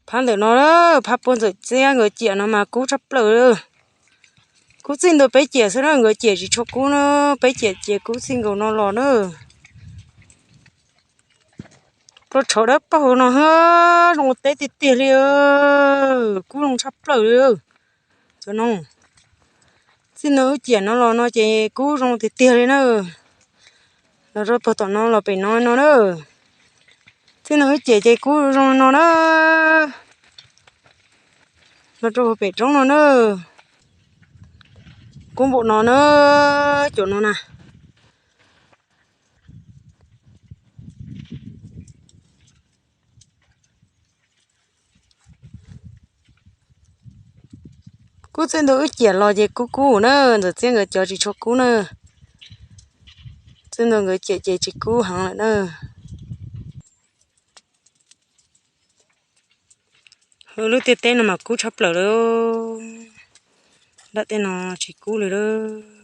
Phab ntawm no, phab puag Ntxawm Txiab nkawd ciam no mas kub tshaj plaws li. Kub txij ntua peb ciam xwb na, nkawd ciam tsis tshua kub na, peb ciam ces kub txij nkaus no los na. Ploj tshauv dawb paug no, zoo ua teb tiag tiag li. Kub zoo tshaj plaws li. Cov no, txij no wb ciam no los no ces kub zoo tiag tiag li na. Los rau puag tom no los pem no no na. Txij no wb ciam ces kub zoo no na. Los rau puag pem roob no na. Kub npaum no na, cov no na. Kub txij ntua wb ciam los ces kub kub na, Ntxawm Txiab nkawd cov tsis tshua kub na. Txij ntua nkawd ciam ces tsis kub heev lawm na. Lub tiaj teb no mas kub tshaj plaws li. Nram tej no tsis kub li lawm.